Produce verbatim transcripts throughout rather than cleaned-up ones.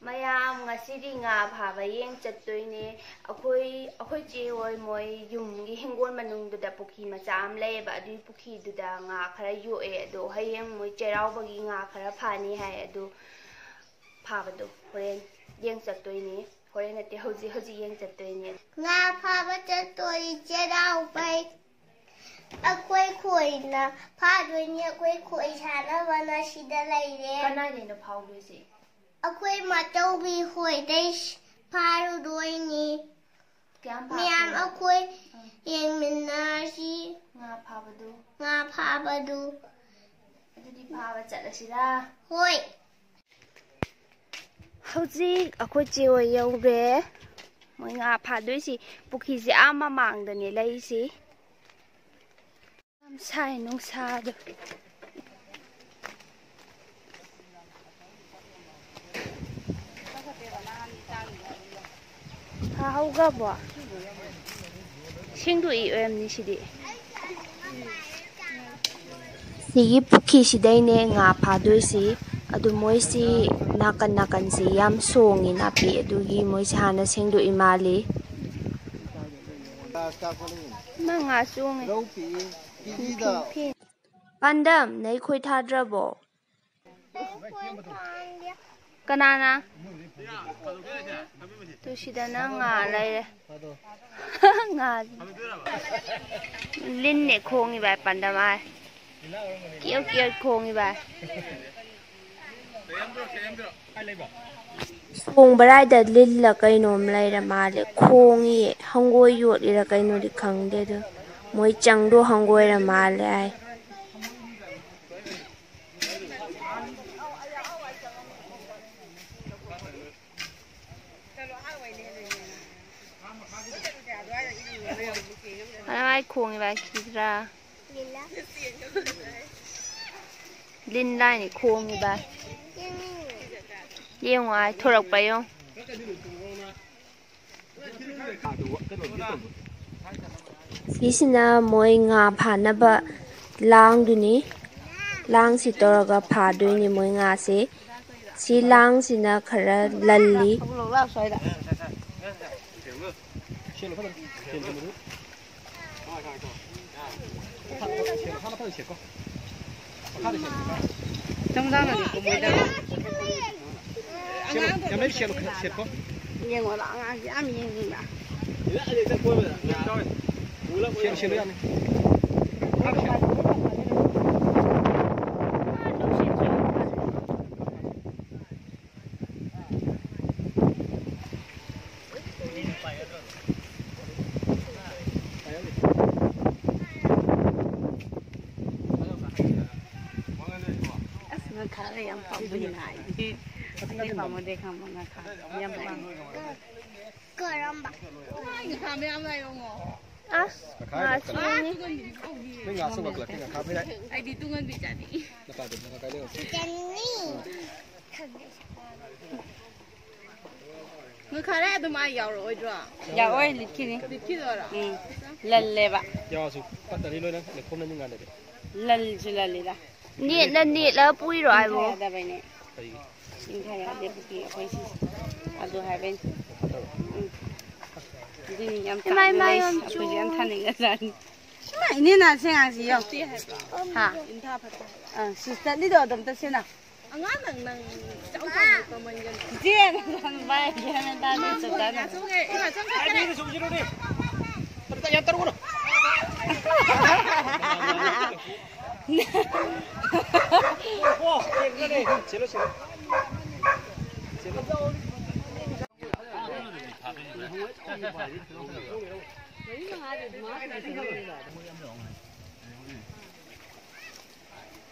ꯃꯌꯥꯝ, ꯉꯁꯤꯗꯤ ꯉꯥ ꯐꯥꯕ ꯌꯦꯡ ꯆꯠꯇꯣꯏꯅꯦ꯫ ꯑꯩꯈꯣꯏ, ꯑꯩꯈꯣꯏ ꯆꯦ ꯍꯣꯏ ꯃꯣꯏ ꯌꯨꯝꯒꯤ ꯍꯤꯡꯒꯣꯜ ꯃꯅꯨꯡꯗꯨꯗ ꯄꯨꯈ꯭ꯔꯤ ꯃꯆꯥ ꯑꯃ ꯂꯩꯌꯦꯕ, ꯑꯗꯨꯒꯤ ꯄꯨꯈ꯭ꯔꯤꯗꯨꯗ ꯉꯥ ꯈꯔ ꯌꯣꯛꯑꯦ꯫ ꯑꯗꯣ ꯍꯌꯦꯡ ꯃꯣꯏ ꯆꯩꯔꯥꯎꯕꯒꯤ ꯉꯥ ꯈꯔ ꯐꯥꯅꯤ ꯍꯥꯏ꯫ ꯑꯗꯨ ꯐꯥꯕꯗꯣ ꯍꯣꯔꯦꯟ ꯌꯦꯡ ꯆꯠꯇꯣꯏꯅꯦ꯫ ꯍꯣꯔꯦꯟ ꯅꯠꯇꯦ, ꯍꯧꯖꯤꯛ, ꯍꯧꯖꯤꯛ ꯌꯦꯡ ꯆꯠꯇꯣꯏꯅꯦ꯫ ꯉꯥ ꯐꯥꯕ ꯆꯠꯇꯣꯏ ꯆꯩꯔꯥꯎꯕꯩ꯫ ꯑꯩꯈꯣꯏ ꯈꯣꯏꯅ ꯐꯥꯗꯣꯏꯅꯤ꯫ ꯑꯩꯈꯣꯏ ꯈꯣꯏ ꯁꯥꯟꯅꯕꯅ ꯁꯤꯗ ꯂꯩꯔꯦ꯫ ꯀꯅꯥꯗꯩꯅꯣ ꯐꯥꯎꯗꯣꯏꯁꯦ? ꯑꯩꯈꯣꯏ ꯃꯥꯆꯧꯕꯤ ꯈꯣꯏꯗꯩ ꯐꯥꯔꯨꯗꯣꯏꯅꯤ꯫ ꯀꯌꯥꯝ ꯃꯌꯥꯝ ꯐꯥꯗꯣꯏꯅꯣ? ꯑꯩꯈꯣꯏ ꯑꯥ꯫ ꯌꯦꯡꯃꯤꯟꯅꯔꯁꯤ꯫ ꯉꯥ ꯐꯥꯕꯗꯨ꯫ ꯉꯥ ꯐꯥꯕꯗꯨ꯫ ꯑꯗꯨꯗꯤ ꯐꯥꯕ ꯆꯠꯂꯁꯤꯔꯥ? ꯍꯣꯏ꯫ ꯍꯧꯖꯤꯛ ꯑꯩꯈꯣꯏ ꯆꯦ ꯍꯣꯏ ꯌꯧꯔꯦ꯫ ꯃꯣꯏ ꯉꯥ ꯐꯥꯗꯣꯏꯁꯤ ꯄꯨꯈ꯭ꯔꯤꯁꯦ ꯑꯥ ꯃꯃꯥꯡꯗꯅꯦ ꯂꯩꯔꯤꯁꯤ꯫ ꯌꯥꯝ ꯁꯥꯏ ꯅꯨꯡꯁꯥꯗꯣ꯫ ꯐꯥꯍꯧꯈ꯭ꯔꯕꯣ? ꯁꯦꯡꯗꯣꯛꯏ ꯑꯣꯏꯔꯝꯅꯤ ꯁꯤꯗꯤ꯫ ꯁꯤꯒꯤ ꯄꯨꯈ꯭ꯔꯤꯁꯤꯗꯩꯅꯦ ꯉꯥ ꯐꯥꯗꯣꯏꯁꯤ꯫ ꯑꯗꯨ ꯃꯣꯏꯁꯤ ꯅꯥꯀꯟ ꯅꯥꯀꯟꯁꯤ ꯌꯥꯝ ꯁꯣꯡꯉꯤ ꯅꯥꯄꯤ, ꯑꯗꯨꯒꯤ ꯃꯣꯏꯁꯤ ꯍꯥꯟꯅ ꯁꯦꯡꯗꯣꯛꯏ ꯃꯥꯜꯂꯤ꯫ ꯃꯥ ꯉꯥ ꯆꯣꯡꯉꯦ꯫ ꯄꯥꯟꯗꯝ, ꯅꯩ ꯈꯣꯏ ꯊꯥꯗ꯭ꯔꯕꯣ? ꯀꯅꯥꯅ? ꯇꯨ ꯁꯤꯗꯅ ꯉꯥ ꯂꯩꯔꯦ꯫ ꯉꯥ꯫ ꯂꯤꯟꯅꯦ ꯈꯣꯡꯉꯤ ꯚꯥꯏ ꯄꯥꯟꯗꯝ ꯑꯥꯏ꯫ ꯀꯤꯌꯧ ꯀꯤꯌꯧ ꯈꯣꯡꯉꯤ ꯚꯥꯏ꯫ ꯁꯣꯡꯕꯔꯥꯏꯗ ꯂꯤꯜꯂ ꯀꯩꯅꯣꯝ ꯂꯩꯔ ꯃꯥꯜꯂꯦ꯫ ꯈꯣꯡꯉꯤꯌꯦ꯫ ꯍꯪꯒꯣꯏ ꯌꯣꯠꯂꯤꯔ ꯀꯩꯅꯣꯗꯤ ꯈꯪꯗꯦ꯫ ꯑꯗꯨ ꯃꯣꯏ ꯆꯪꯗꯣ ꯍꯪꯒꯣꯏꯔ ꯃꯥꯜꯂꯦ ꯍꯥꯏ꯫ ꯀꯅꯥꯏ ꯈꯣꯡꯉꯤꯕ ꯀꯤꯗ꯭ꯔꯥ? ꯂꯤꯟ ꯂꯥꯏꯅꯤ ꯈꯣꯡꯉꯤꯕ꯫ ꯌꯦꯡꯉꯣ ꯑꯥꯏ ꯊꯣꯔꯛꯄ ꯌꯦꯡꯉꯣ꯫ ꯁꯤꯁꯤꯅ ꯃꯣꯏ ꯉꯥ ꯐꯥꯅꯕ ꯂꯥꯡꯗꯨꯅꯤ꯫ ꯂꯥꯡꯁꯤ ꯇꯧꯔꯒ ꯐꯥꯗꯣꯏꯅꯤ ꯃꯣꯏ ꯉꯥꯁꯦ꯫ ꯁꯤ ꯂꯥꯡꯁꯤꯅ ꯈꯔ ꯂꯜꯂꯤ꯫ ꯆꯪꯗꯥꯅꯗꯤ ꯀꯨꯝꯃꯣꯏꯗ꯫ ꯑꯉꯥꯡꯗꯣ ꯌꯥꯝ ꯂꯩ, ꯁꯦꯠꯂꯨ, ꯁꯦꯠꯀꯣ꯫ ꯌꯦꯡꯉꯣ, ꯑꯉꯥꯡꯁꯦ ꯌꯥꯝ ꯌꯦꯡꯅꯤꯡꯕ꯫ ꯁꯦꯠꯂꯨ, ꯁꯦꯠꯂꯨ, ꯌꯥꯅꯤ꯫ ꯑꯁ, ꯉꯥꯈꯥꯒ ꯌꯥꯝ ꯄꯥꯝꯕꯅꯤꯅ ꯑꯩꯗꯤ꯫ ꯑꯩ ꯄꯥꯝꯃꯨꯗꯦ ꯈꯪꯕ, ꯉꯥꯈꯥ ꯌꯥꯝ ꯄꯥꯝꯃꯦ꯫ ꯀꯔꯝꯕ? ꯉꯥ ꯃꯌꯥꯝ ꯂꯥꯛꯑꯦ, ꯌꯦꯡꯉꯣ꯫ ꯑꯁ, ꯉꯥ ꯑꯆꯧꯕꯅꯤ꯫ ꯅꯣꯏ ꯉꯥ ꯑꯆꯧꯕ ꯈꯨꯂꯛꯇꯦ, ꯉꯥꯈꯥ ꯐꯩ꯫ ꯑꯩꯗꯤ ꯇꯨꯡꯍꯟꯕꯤ ꯆꯥꯅꯤꯡꯉꯤ꯫ ꯅꯄꯥꯗꯣ ꯉꯥꯈꯥ ꯂꯩꯔꯣ꯫ ꯆꯥꯅꯤꯡꯉꯤ꯫ ꯉꯥꯈꯥ ꯂꯩ ꯑꯗꯨꯝ ꯑꯥ ꯌꯥꯎꯔꯛꯑꯣꯏꯗ꯭ꯔꯣ? ꯌꯥꯎꯔꯣꯏ, ꯂꯤꯠꯈꯤꯅꯤ꯫ ꯂꯤꯠꯈꯤꯗꯣꯏꯔꯣ? ꯎꯝ, ꯂꯜꯂꯦꯕ꯫ ꯌꯥꯎꯔꯁꯨ ꯄꯠꯂꯅꯤ ꯂꯣꯏꯅ, ꯂꯩꯈꯣꯝꯅ ꯅꯤꯡꯉꯥꯟꯗꯗꯤ꯫ ꯂꯜꯁꯨ ꯂꯜꯂꯤꯗ꯫ ꯅꯦꯠꯅ ꯅꯦꯠꯂ ꯄꯨꯏꯔꯣ ꯍꯥꯏꯕꯣ? ꯌꯥꯗꯕꯩꯅꯦ꯫ ꯀꯩꯒꯤ? ꯆꯤꯡꯊ ꯌꯥꯗꯦ ꯄꯨꯈ꯭ꯔꯤ ꯑꯩꯈꯣꯏ ꯁꯤꯁꯦ꯫ ꯑꯗꯨ ꯍꯥꯏꯕꯩꯅꯦ꯫ ꯐꯠꯇꯕ? ꯎꯝ꯫ ꯑꯗꯨꯅꯤ ꯌꯥꯝ ꯏꯃꯥ, ꯏꯃꯥ, ꯇꯥꯡꯅ ꯂꯩꯁꯦ꯫ ꯌꯥꯝ ꯑꯩꯈꯣꯏꯁꯦ ꯌꯥꯝ ꯆꯨꯝꯃꯦ꯫ ꯊꯥꯅꯤꯡꯉꯖꯥꯠꯅꯤ꯫ ꯏꯃꯥ, ꯏꯅꯦ ꯅꯥꯁꯦ ꯉꯥꯡꯁꯤ ꯌꯣ꯫ ꯍꯥ? ꯑ, ꯁꯤꯁꯇꯔ ꯂꯤꯗꯣ ꯑꯗꯨꯝꯇ ꯁꯦꯅ꯫ ꯑꯉꯥꯡ ꯅꯪ, ꯅꯪ ꯏꯆꯥꯎ ꯆꯥꯎꯅ ꯀꯃꯟ ꯒꯟ꯫ ꯏꯆꯦ, ꯅꯪ ꯚꯥꯏ, ꯒ꯭ꯌꯥꯟ ꯃꯦꯟ ꯇꯥꯗꯦ, ꯆꯠ ꯆꯠꯅ꯫ ꯌꯥꯝ ꯇꯧꯒꯅꯨ꯫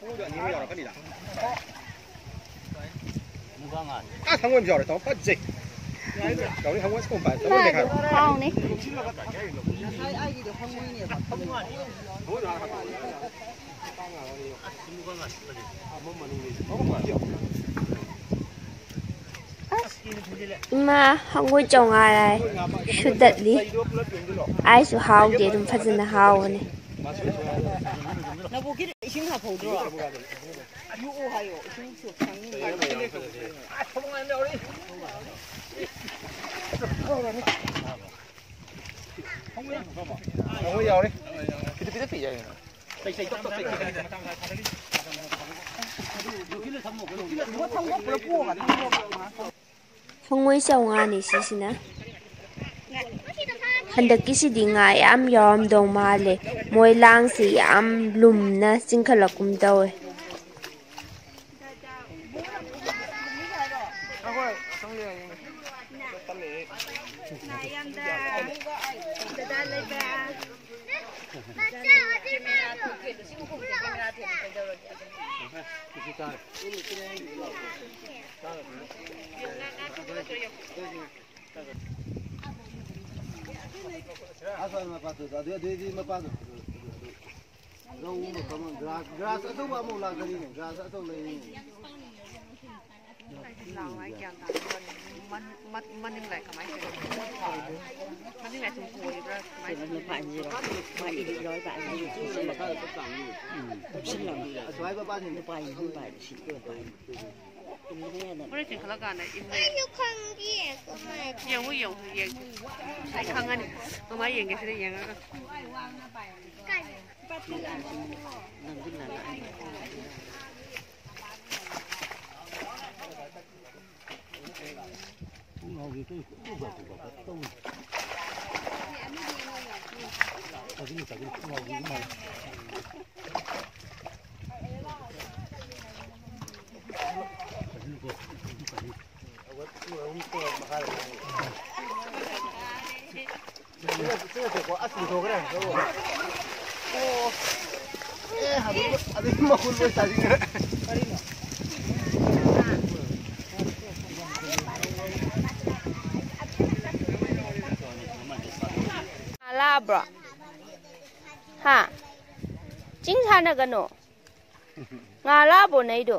ꯈꯣꯡꯎꯞꯗꯣ ꯑꯅꯤꯃꯛ ꯌꯥꯎꯔꯛꯀꯅꯤꯗ꯫ ꯑꯥ, ꯊꯥꯡꯒꯣꯏ ꯑꯃꯁꯨ ꯌꯥꯎꯔꯦ, ꯇꯥꯃꯣ, ꯐꯖꯩ꯫ ꯌꯥꯎꯔꯦ, ꯊꯥꯡꯒꯣꯏ, ꯊꯥꯡꯒꯣꯏ ꯑꯁꯤ ꯀꯣꯝ ꯄꯥꯏ, ꯊꯥꯡꯒꯣꯏ ꯂꯩꯈꯥꯏꯔꯣ꯫ ꯍꯥꯎꯅꯤ꯫ ꯊꯥꯡꯒꯣꯏꯗꯣ ꯍꯥꯟꯅ ꯍꯥꯞꯄꯣ꯫ ꯑꯁ꯫ ꯏꯃꯥ, ꯍꯪꯉꯣꯏ ꯆꯥꯝꯃꯉꯥ ꯂꯥꯏ ꯁꯨꯗꯠꯂꯤ꯫ ꯑꯩꯁꯨ ꯍꯥꯎꯗꯦ, ꯑꯗꯨꯝ ꯐꯖꯅ ꯍꯥꯎꯕꯅꯦ꯫ ꯍꯪꯉꯣꯏ ꯌꯥꯎꯔꯤ꯫ ꯈꯤꯇ ꯈꯤꯇ ꯄꯤ ꯌꯥꯏꯅ꯫ ꯍꯪꯉꯣꯏ ꯆꯥꯝꯃꯉꯥꯅꯤ ꯁꯤꯁꯤꯅ꯫ ꯍꯟꯗꯛꯀꯤꯁꯤꯗꯤ ꯉꯥ ꯌꯥꯝ ꯌꯥꯎꯔꯝꯗꯧ ꯃꯥꯜꯂꯦ꯫ ꯃꯣꯏ ꯂꯥꯡꯁꯤ ꯌꯥꯝ ꯂꯨꯝꯅ ꯆꯤꯡꯈꯠꯂꯛꯀꯨꯝ ꯇꯧꯋꯦ꯫ ꯑꯁ꯭ꯋꯥꯏ ꯃꯄꯥꯗꯨꯗ, ꯑꯗꯨ, ꯑꯗꯨꯏꯗꯤ ꯃꯄꯥꯗꯣ꯫ ꯔꯧ ꯃꯐꯝ ꯑꯃ, ꯒ꯭ꯔꯥꯁ, ꯒ꯭ꯔꯥꯁ ꯑꯆꯧꯕ ꯑꯃꯨꯛ ꯂꯥꯛꯀꯅꯤꯅꯦ, ꯒ꯭ꯔꯥꯁ ꯑꯆꯧꯕ ꯂꯩꯔꯤꯅꯦ꯫ ꯂꯥꯎ ꯍꯥꯏ ꯒ꯭ꯌꯥꯟ ꯇꯥꯗꯦ꯫ ꯃꯟ-, ꯃꯟ-, ꯃꯅꯤꯡ ꯂꯥꯏ ꯀꯃꯥꯏꯅ ꯇꯧꯔꯤꯅꯣ? ꯃꯅꯤꯡ ꯂꯥꯏ ꯁꯨꯝ ꯀꯣꯏꯕ꯭ꯔꯥ? ꯀꯃꯥꯏꯅ ꯇꯧꯔꯤꯅꯣ? ꯅꯨꯄꯥ ꯑꯅꯤꯁꯤꯔꯣ? ꯃꯥ ꯏꯂꯤꯛ ꯌꯥꯎꯔꯤꯕ ꯑꯅꯤꯁꯤ ꯄꯨꯁꯤꯜꯂꯝꯃꯤ꯫ ꯄꯨꯁꯤꯜꯂꯝꯃꯤ꯫ ꯑꯁ꯭ꯋꯥꯏ ꯃꯄꯥꯅꯤ꯫ ꯅꯨꯄꯥ ꯑꯅꯤ ꯑꯍꯨꯝ ꯄꯥꯏꯕꯁꯤ ꯀꯣꯏ ꯄꯥꯏ꯫ ꯍꯣꯔꯦꯟ ꯆꯤꯡꯈꯠꯂꯀꯥꯟꯗ ꯏꯟꯕ ꯌꯥꯏ꯫ ꯑꯩꯁꯨ ꯈꯪꯗꯦ ꯀꯃꯥꯏꯅ ꯇꯧꯕ꯫ ꯌꯦꯡꯉꯨ, ꯌꯦꯡꯉꯨ, ꯌꯦꯡꯁꯤ꯫ ꯑꯩ ꯈꯪꯉꯅꯤ꯫ ꯃꯃꯥ ꯌꯦꯡꯒꯦ ꯁꯤꯗ ꯌꯦꯡꯉꯒ꯫ ꯑꯁ, ꯂꯣꯏꯊꯣꯛꯈ꯭ꯔꯦ꯫ ꯑꯣ꯫ ꯑꯦ, ꯑꯗꯨ, ꯑꯗꯨꯒꯤ ꯃꯈꯨꯟ ꯂꯣꯏ ꯇꯥꯁꯤꯟꯈ꯭ꯔꯦ꯫ ꯉꯥ ꯂꯥꯛꯑꯕ꯭ꯔꯣ? ꯍꯥ? ꯆꯤꯡ ꯁꯥꯟꯅꯒꯅꯣ꯫ ꯉꯥ ꯂꯥꯛꯑꯕꯣ ꯅꯩꯗꯣ?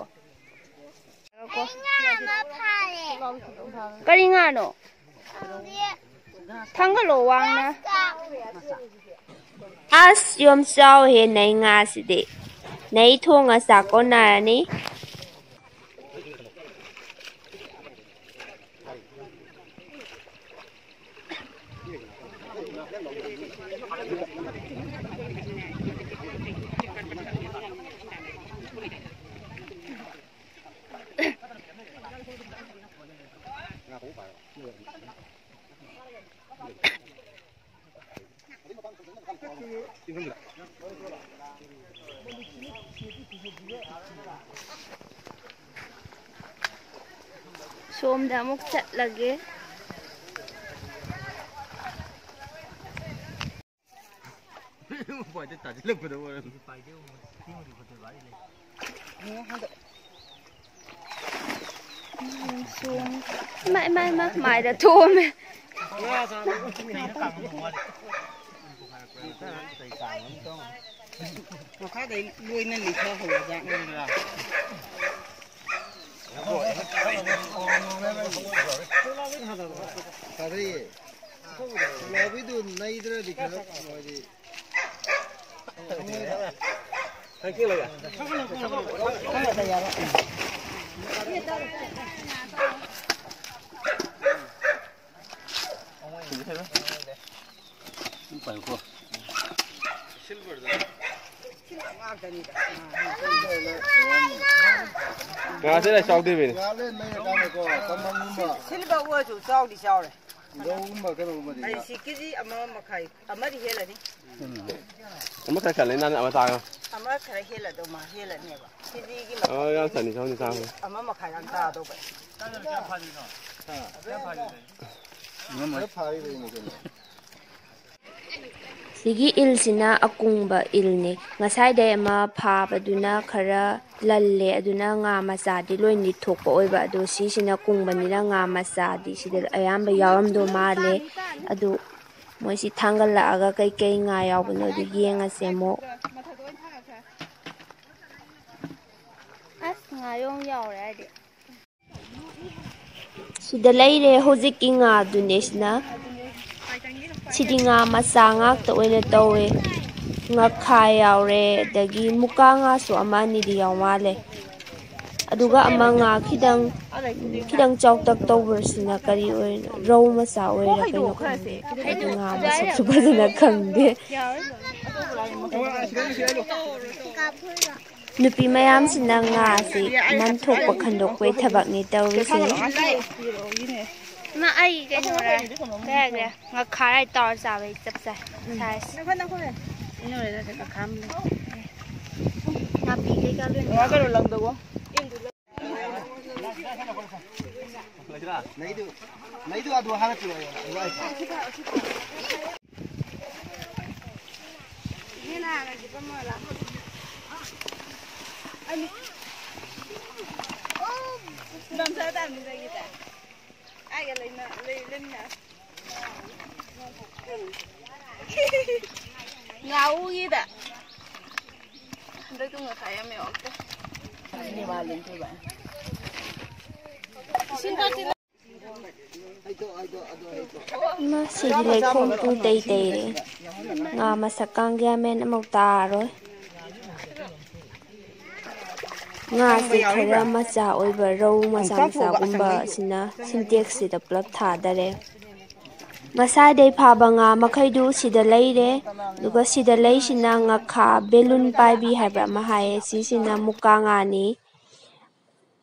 ꯀꯔꯤ ꯉꯥꯅꯣ? ꯊꯥꯡꯒꯠꯂꯣ ꯋꯥꯡꯅ꯫ ꯑꯁ, ꯌꯣꯝ ꯆꯥꯎꯍꯦ ꯅꯩ ꯉꯥꯁꯤꯗꯤ꯫ ꯅꯩ ꯊꯣꯡꯉ ꯆꯥꯛ ꯀꯣꯟꯅꯔꯅꯤ꯫ ꯁꯣꯝꯗ ꯑꯃꯨꯛ ꯆꯠꯂꯒꯦ꯫ ꯎꯄꯥꯏꯗꯤ ꯇꯥꯁꯤꯜꯂꯛꯄꯗ ꯑꯣꯏꯔꯝꯃꯤ꯫ ꯏꯃꯥ, ꯏꯃꯥ, ꯏꯃꯥ, ꯃꯥꯏꯗ ꯊꯣꯝꯃꯦ꯫ ꯃꯈꯥꯗꯩ ꯂꯣꯏꯅ ꯂꯤꯊꯍꯧꯔꯖꯥꯠꯅꯤ꯫ ꯊꯥꯗꯩꯌꯦ꯫ ꯄꯨꯛꯂꯥꯎꯕꯤꯗꯨ ꯅꯩꯗ꯭ꯔꯗꯤ ꯈꯔ ꯃꯣꯏꯗꯤ꯫ ꯉꯥꯁꯦ ꯂꯥꯏ ꯆꯥꯎꯗꯦꯃꯤ꯫ ꯉꯥ ꯂꯦꯟ ꯂꯩꯔꯀꯥꯟꯗꯀꯣ, ꯇꯝꯐꯝꯒꯨꯝꯕ꯫ ꯁꯤꯜꯚꯔ ꯑꯣꯏꯔꯁꯨ ꯆꯥꯎꯗꯤ ꯆꯥꯎꯔꯦ꯫ ꯔꯧꯒꯨꯝꯕ ꯀꯩꯅꯣꯒꯨꯝꯕꯗꯤ ꯑꯩ ꯉꯥ꯫ ꯁꯤ ꯀꯦꯖꯤ ꯑꯃ ꯃꯈꯥꯏ, ꯑꯃꯗꯤ ꯍꯦꯜꯂꯅꯤ꯫ ꯑꯃ ꯈꯔ ꯈꯜꯂꯦ, ꯅꯍꯥꯟ ꯑꯃ ꯇꯥꯔꯒ꯫ ꯑꯃ ꯈꯔ ꯍꯦꯜꯂꯗꯧ ꯃꯥ ꯍꯦꯜꯂꯅꯦꯕ꯫ ꯀꯦꯖꯤꯒꯤ ꯑꯃ ꯃꯊꯛ ꯌꯥꯝ ꯆꯅꯤ, ꯆꯍꯨꯝꯗꯤ ꯇꯥꯔꯝꯃꯣꯏ꯫ ꯑꯃ ꯃꯈꯥꯏ ꯌꯥꯝ ꯇꯥꯗꯧꯕ꯫ ꯈꯔ ꯐꯥꯔꯤꯕꯩꯅꯤ ꯀꯩꯅꯣ꯫ ꯁꯤꯒꯤ ꯏꯜꯁꯤꯅ ꯑꯀꯨꯡꯕ ꯏꯜꯅꯤ꯫ ꯉꯁꯥꯏꯗꯩ ꯑꯃ ꯐꯥꯕꯗꯨꯅ ꯈꯔ ꯂꯜꯂꯦ, ꯑꯗꯨꯅ ꯉꯥ ꯃꯆꯥꯗꯤ ꯂꯣꯏꯅꯗꯤ ꯊꯣꯛꯄ ꯑꯣꯏꯕ, ꯑꯗꯣ ꯁꯤꯁꯤꯅ ꯀꯨꯡꯕꯅꯤꯅ ꯉꯥ ꯃꯆꯥꯗꯤ ꯁꯤꯗ ꯑꯌꯥꯝꯕ ꯌꯥꯎꯔꯝꯗꯧ ꯃꯥꯜꯂꯦ꯫ ꯑꯗꯨ ꯃꯣꯏꯁꯤ ꯊꯥꯡꯒꯠꯂꯛꯑꯒ ꯀꯩꯀꯩ ꯉꯥ ꯌꯥꯎꯕꯅꯣꯗꯨ ꯌꯦꯡꯉꯁꯦ ꯑꯃꯨꯛ꯫ ꯑꯁ, ꯉꯥ ꯌꯣꯡ ꯌꯥꯎꯔꯦ ꯍꯥꯏꯗꯤ꯫ ꯁꯤꯗ ꯂꯩꯔꯦ ꯍꯧꯖꯤꯛꯀꯤ ꯉꯥꯗꯨꯅꯦ ꯁꯤꯅ꯫ ꯁꯤꯗꯤ ꯉꯥ ꯃꯆꯥ ꯉꯥꯛꯇ ꯑꯣꯏꯅ ꯇꯧꯋꯦ꯫ ꯉꯥꯈꯥ ꯌꯥꯎꯔꯦ, ꯑꯗꯒꯤ ꯃꯨꯀꯥ ꯉꯥꯁꯨ ꯑꯃ ꯑꯅꯤꯗꯤ ꯌꯥꯎ ꯃꯥꯜꯂꯦ꯫ ꯑꯗꯨꯒ ꯑꯃ ꯉꯥ ꯈꯤꯇꯪ ꯈꯤꯇꯪ ꯆꯥꯎꯇꯛ ꯇꯧꯕꯁꯤꯅ ꯀꯔꯤ ꯑꯣꯏꯔꯤꯅꯣ? ꯔꯧ ꯃꯆꯥ ꯑꯣꯏꯔꯤꯔꯥ ꯀꯩꯅꯣ ꯈꯪꯗꯦ꯫ ꯑꯗꯨ ꯉꯥ ꯃꯁꯛꯁꯨ ꯐꯖꯅ ꯈꯪꯗꯦ꯫ ꯅꯨꯄꯤ ꯃꯌꯥꯝꯁꯤꯅ ꯉꯥꯁꯤ ꯃꯟꯊꯣꯛꯄ ꯈꯟꯗꯣꯛꯄꯩ ꯊꯕꯛꯅꯤ ꯇꯧꯔꯤꯁꯦ꯫ ꯏꯃꯥ, ꯑꯩ ꯀꯩꯅꯣꯔ, ꯀꯩ ꯍꯥꯏꯒ꯭ꯔꯦ? ꯉꯥꯈꯥꯔ ꯇꯥꯎꯔ ꯆꯥꯕꯩ ꯆꯞ ꯆꯥꯏ꯫ ꯁꯥꯏꯁ꯫ ꯅꯥꯄꯤ ꯀꯩꯀꯥ ꯂꯣꯏꯅ꯫ ꯉꯥꯎꯒꯤꯗ꯫ ꯍꯟꯗꯛꯇꯤ ꯉꯥꯈꯥ ꯌꯥꯝ ꯌꯥꯎꯔꯛꯇꯦ꯫ ꯏꯃꯥ, ꯁꯤꯗꯤ ꯂꯩꯈꯣꯝ ꯄꯨꯡꯇꯩ ꯇꯩꯔꯦ꯫ ꯉꯥ ꯃꯁꯛ ꯀꯥꯡ ꯒ꯭ꯌꯥꯟ ꯃꯦꯟ ꯑꯃꯨꯛ ꯇꯥꯔꯣꯏ꯫ ꯉꯥꯁꯦ ꯈꯔ ꯃꯆꯥ ꯑꯣꯏꯕ ꯔꯧ ꯃꯆꯥ ꯃꯆꯥꯒꯨꯝꯕ ꯑꯁꯤꯅ ꯁꯤꯟꯇꯦꯛꯁꯁꯤꯗ ꯄꯨꯂꯞ ꯊꯥꯗꯔꯦ꯫ ꯉꯁꯥꯏꯗꯩ ꯐꯥꯕ ꯉꯥ ꯃꯈꯩꯗꯨ ꯁꯤꯗ ꯂꯩꯔꯦ꯫ ꯑꯗꯨꯒ ꯁꯤꯗ ꯂꯩꯁꯤꯅ ꯉꯥꯈꯥ ꯕꯦꯂꯨꯟ ꯄꯥꯏꯕꯤ ꯍꯥꯏꯕ꯭ꯔꯥ ꯑꯃ ꯍꯥꯏꯌꯦ꯫ ꯁꯤꯁꯤꯅ ꯃꯨꯀꯥ ꯉꯥꯅꯤ꯫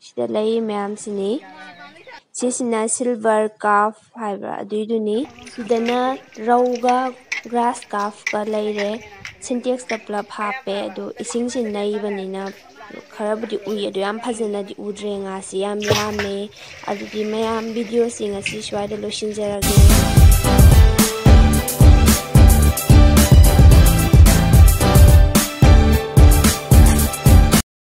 ꯁꯤꯗ ꯂꯩ ꯃꯌꯥꯝꯁꯤꯅꯤ꯫ ꯁꯤꯁꯤꯅ silver carp ꯍꯥꯏꯕ꯭ꯔꯥ ꯑꯗꯨꯏꯗꯨꯅꯤ꯫ ꯁꯤꯗꯅ ꯔꯧꯒ grass carpꯀ ꯂꯩꯔꯦ꯫ ꯁꯤꯟꯇꯦꯛꯁꯇ ꯄꯨꯂꯞ ꯍꯥꯞꯄꯦ꯫ ꯑꯗꯨ ꯏꯁꯤꯡꯁꯤ ꯅꯩꯕꯅꯤꯅ ꯈꯔꯕꯨꯗꯤ ꯎꯏ, ꯑꯗꯨ ꯌꯥꯝ ꯐꯖꯅꯗꯤ ꯎꯗ꯭ꯔꯦ꯫ ꯉꯥꯁꯤ ꯌꯥꯝ ꯌꯥꯝꯃꯦ꯫ ꯑꯗꯨꯗꯤ ꯃꯌꯥꯝ, videoꯁꯤ ꯉꯁꯤ ꯁ꯭ꯋꯥꯏꯗ ꯂꯣꯏꯁꯤꯟꯖꯔꯒꯦ꯫